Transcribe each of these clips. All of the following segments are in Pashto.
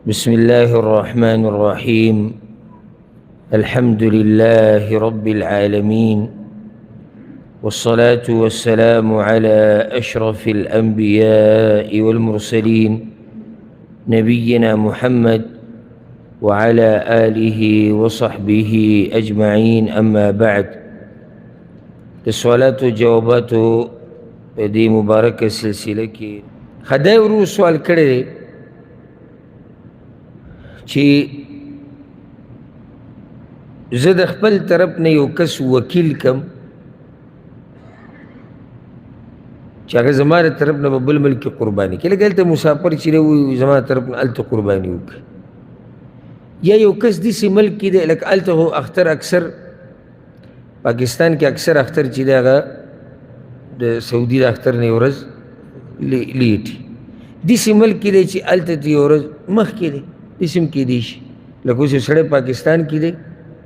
بسم الله الرحمن الرحيم. الحمد لله رب العالمين، والصلاة والسلام على أشرف الأنبياء والمرسلين، نبينا محمد وعلى آله وصحبه أجمعين. أما بعد، د سوالاتو جواباتو په دې مبارکه سلسله کې خدای ورو سوال کړی دی چې زه د خپل طرف نه یو کس وکیل کم چې هغه زما د طرف نه به بل ملک کې قرباني کړي، لکه هلته مسافر چې دی وایي زما د طرف نه هلته قرباني وکړي، یا یو کس داسې ملک کې دی لکه هلته خو اختر اکثر پاکستان کې اکثر اختر چې دی هغه د سعودي د اختر نه یو ورځ لیټي، داسې ملک کې دی چې هلته ترې یو ورځ مخکې دی، داسې هم کېدی شي. لکه اوس یو سړی پاکستان کې دی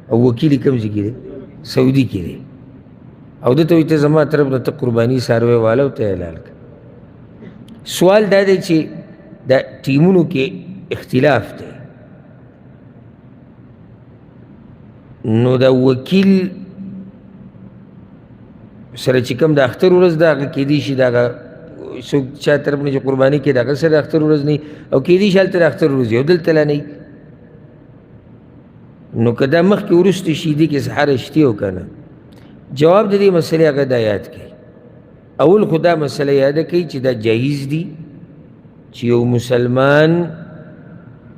او وکیل یې کوم ځای کې دی؟ سعودي کې دی، او ده ته وایي ته زما طرف نه ته قرباني څاروی واله او ته یې حلال کړه. سوال دا دی چې د ټیمونو کې اختلاف دی، نو د وکیل سره چې کوم د اختر ورځ ده هغه کېدی شي د هغه څوک چا طرف نه چې قرباني کوي د هغه سره د اختر ورځ نه وي، او کېدی شي هلته د اختر ورځ وي او دلته لا نه وي. نو که دا مخکې وروسته شي دې کې څه حرج شته او که نه؟ جواب د دې مسئلې هغه دا یاد کړئ. اول خو دا مسئله یاده کړئ چې دا جایز دي چې یو مسلمان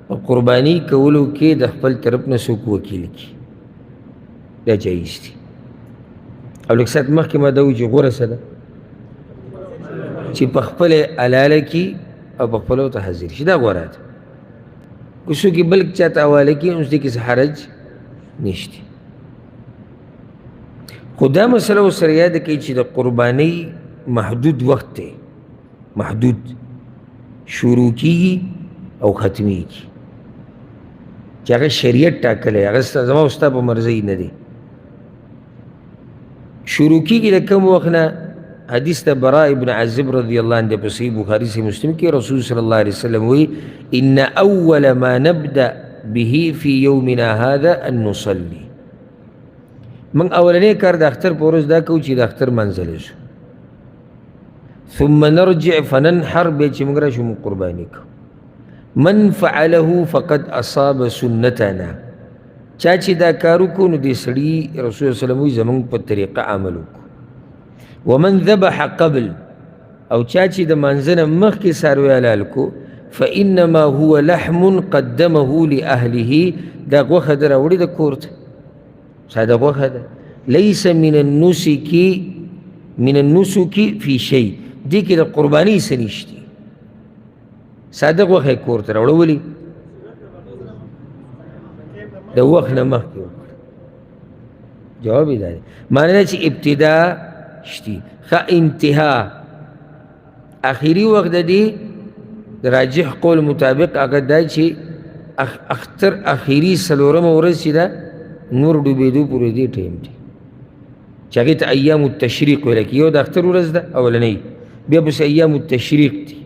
په قرباني کولو کې د خپل طرف نه څوک وکیل کړي، دا جایز دي. او لږ ساعت مخکې ما دا وویل چې غوره څه ده چې په خپله حلاله کړي او په خپله ورته حاضر شي، دا غوره ده. که څوک یې بل چا ته حواله کړي اوس دې کې څه حرج نشته. خو دا مسله ورسره یاده کړئ چې د قربانۍ محدود وخت دی، محدود شروع کیږي او ختمیږي، چې هغه شریعت ټاکلی، هغه زما او ستا په مرضۍ نه دی. شروع کیږي د کوم وخت نه؟ حدیث د براء ابن عازب رضی الله عنه په صحیح بخاري صحیح مسلم کې رسول صلی الله علیه وسلم وایي ان اول ما نبدأ به في يومنا هذا ان نصلي. موږ اولنی کار د اختر په ورځ دا کوو چې د اختر منزله شو، ثم نرجع فننحر، بیا چې موږ راشو موږ قرباني کوو. من فعله فقد اصاب سنتنا، چا چې دا کار وکړو نو دې سړي رسول الله صلی الله علیه وسلم وایي زموږ په طریقه عمل وکړو. ومن ذبح قبل، او چا چې د مانځه نه مخکې څاروی حلال کړو فإنما هو لحم قدمه لأهله، دا غوښه ده راوړې ده کور ته، ساده غوښه ده، ليس من النسك من النسك في شيء، دې کې د قربانۍ څه نشته، ساده غوښه یې کور ته راوړه. ولې؟ د وخت نه مخکې وکړه. جواب یې دا دی، معنی دا چې ابتدا شتي، ښه انتها اخري وخت د دې راجح قول مطابق هغه دا چې اختر اخري څلورمه ورځ چې ده نور ډوبېدو پورې دې ټایم دی، چې هغې ته ایام التشریق ویل کېږي. یو د اختر ورځ ده اولنۍ، بیا پسې ایام التشریق دي،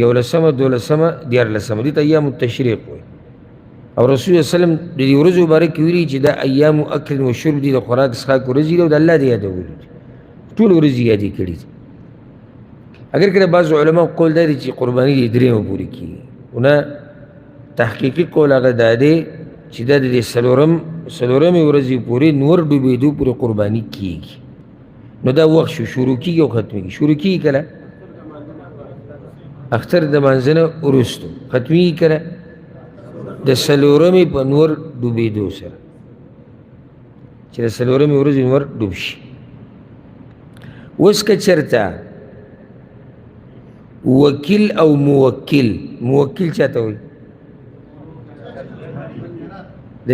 یولسمه، دولسمه، دیارلسمه، دې ته ایام التشریق وایي. او رسول الله صلی الله علیه وسلم د دې ورځو باره کې ویلي چې دا ایام اکل و شرب دي، د خوراک څښاک ورځې دي او د الله د یادولو دي، ټول ورځې یادې کړي دي. اګر که د بعضو علماو قول دا دی چې قرباني دې درېیمه پورې کېږي، خو نه، تحقیقي قول هغه دا دی چې دا د دې څلورمې ورځې پورې نور ډوبېدو پورې قرباني کېږي. نو دا وخت شو، شروع کېږي او ختمېږي. شروع کېږي کله؟ اختر د مانځه نه وروسته، ختمېږي کله؟ د څلورمې په نور ډوبېدو سره، چې د څلورمې ورځې نور ډوب شي. اوس که چېرته وکیل او موکل، موکل چاته وایي؟ د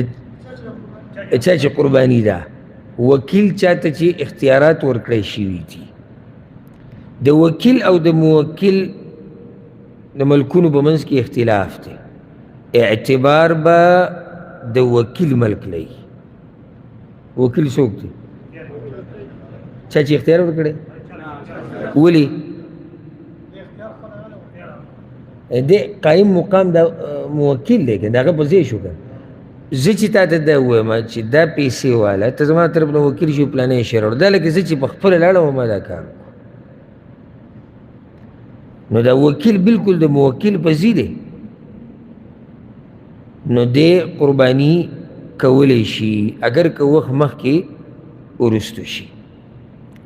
چا چې قرباني ده، وکیل چاته چې اختیارات ورکړی شوي دي. د وکیل او د موکل د ملکونو په منځ کې اختلاف دی، اعتبار به د وکیل ملک لري. وکیل څوک دی؟ چا چې اختیار ورکړی؟ ولې؟ دی قایم مقام دا موکل دی که د هغه په ځای شو که زه چې تا ته دا ووایم چې دا پیسې واله ته زما طرف نه وکیل شو پلانی شی راوړه، دا لکه زه چې په خپله لاړم او ما دا کار وکړو. نو دا وکیل بالکل د موکل په ځای دی، نو دی قرباني کولی شي اګر که وخت مخکې وروستو شي.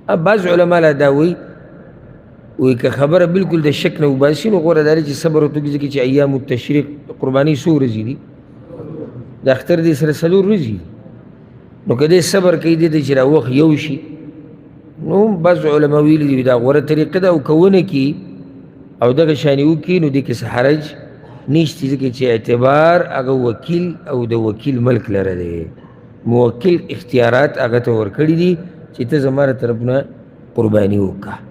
بعض علما لا دا وایي، وایي که خبره بالکل د شک نه وباسي نو غوره دا دی چې صبر ورته وکړي، ځکه چې ایام التشریق قرباني څو ورځې دي؟ د اختر دې سره څلور ورځې دي. نو که دی صبر کوي دې ته چې دا وخت یو شي، نو بعض علما ویلي دي دا غوره طریقه ده، او که ونه کړي او دغه شانې وکړي نو دې کې څه حرج نشته، ځکه چې اعتبار هغه وکیل او د وکیل ملک لره دی، موکل اختیارات هغه ته ورکړي دي چې ته زما له طرف نه قرباني وکړه.